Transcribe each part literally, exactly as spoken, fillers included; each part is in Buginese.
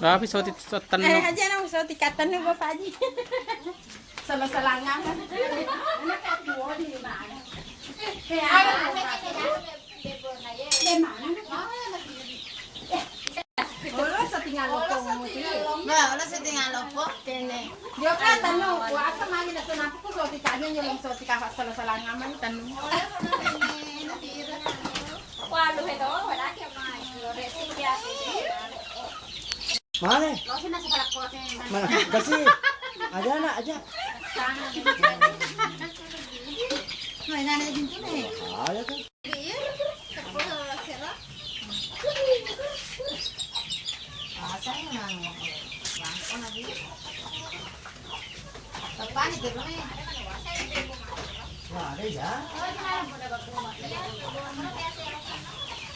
Tapi soti sotan. Eh, aja na soti katan nu Bapak Haji. Salah-salangan. Olo setengah lopong muti. Nah, olo setengah lopong. Kene. Dia kan tanu, kuasa magi na senapu ku soti tanya nyolong soti kafa salah-salangan mani tanu. Walu heto, wadaki mai. Lore sing dia. Mane? Mana? Kasih. Aja nak aja. Aja kan. Wah, ada ya.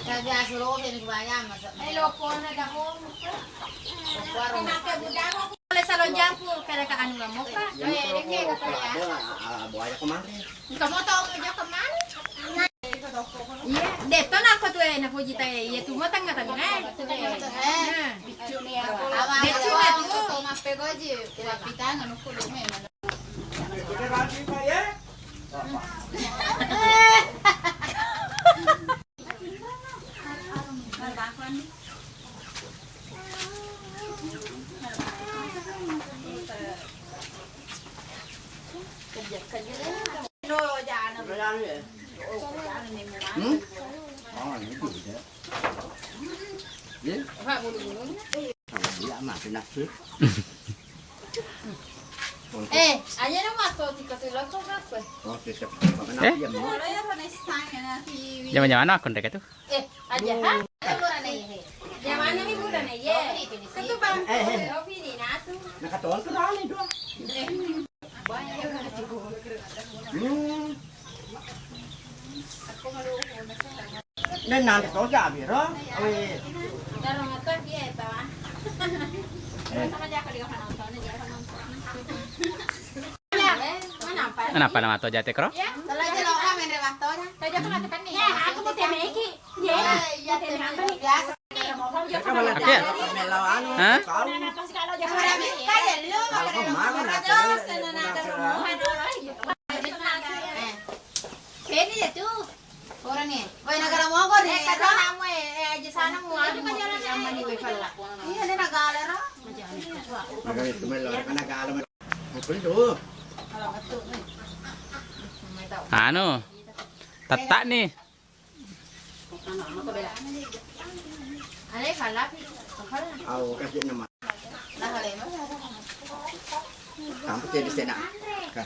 Tapi asal oke nih kebayang masa. Boleh salon jampu, kada ka anu moka. Ada, ah, buaya kemarin. Engka moto aja kemana? Iya, de' to nako tu, eh, napoji ta, eh, iya tu mo tengnga-tengnga, eh. Nah. Biccu na tu. Mappe goji, wapitanga nukku dume. Hmm? Oh, ini juga. Ya? Iya, mati nafsu. Eh, aja na masuk di kotu loko apa? Oh, tetap makan. Eh? Ayam, no? Zaman-zaman aku ndek itu. Eh, aja, ha? Ayo, murah nih, he. Zaman ini murah nih, ye. Itu bang. Eh, eh. Kopi di natu. Nakatol tuh rame dua. Eh. Hmm. Aku malu. Nennang to jabi ro. Awe. Darong ata dia eta. Eh. Sama dia aku dia penonton, dia penonton. Ya, mana apa? Kenapa nama to jate kro? Ya, salah aja lo kan main rewato dah. Saja aku mati kan nih. Ya, aku mau temeki. Ya, ya, temeki. Biasa. Oke. Hah? Ini ya tuh. Orang nih. Woi, negara Mogor nih. Eh, kata kamu, eh, eh, aja sana mau anu, mau ke Jerman nih, woi, pala. Iya, ini negara, ro. Negara itu melo, negara. Apa itu? Anu, tetak nih. Au, kasih nama. Sampai jadi sena. Ka.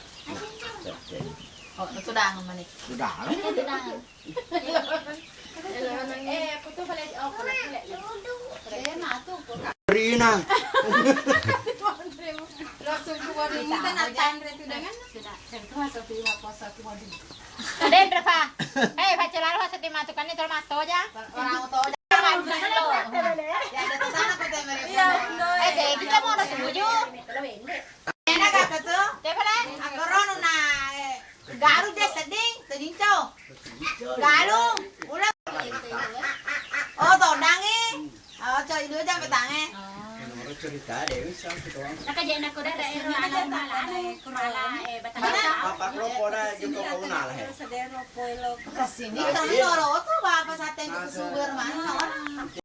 Oh, sudah, mani. Sudah. Eh, aku tuh balik, oh, balik, balik. Rina. Langsung keluar dari kita, nanti Andre tuh dengan. Sudah, dan tuh masuk di rumah puasa tuh, waduh. Denre fa. Eh, fa celalo fa seti matukanni tol mattoja. Orang toja. Ya, ada sana kok temere. Iya, eh, deh, kita mau ada tujuh. Enak kata tuh. Tepale. Aku rono na, eh, garu de sedding, tedinco. Garu, ulang. Oh, todangi. Oh, coy, dua jam petang, eh. Nomor cerita deh, wis, sampai doang. Nakajenna ko daerah, eh, Rala, Rala, eh, Batang. Apa kropo dah, joko kau nala, eh. Kesini, tapi loro tu, apa sate itu sumber mana, orang?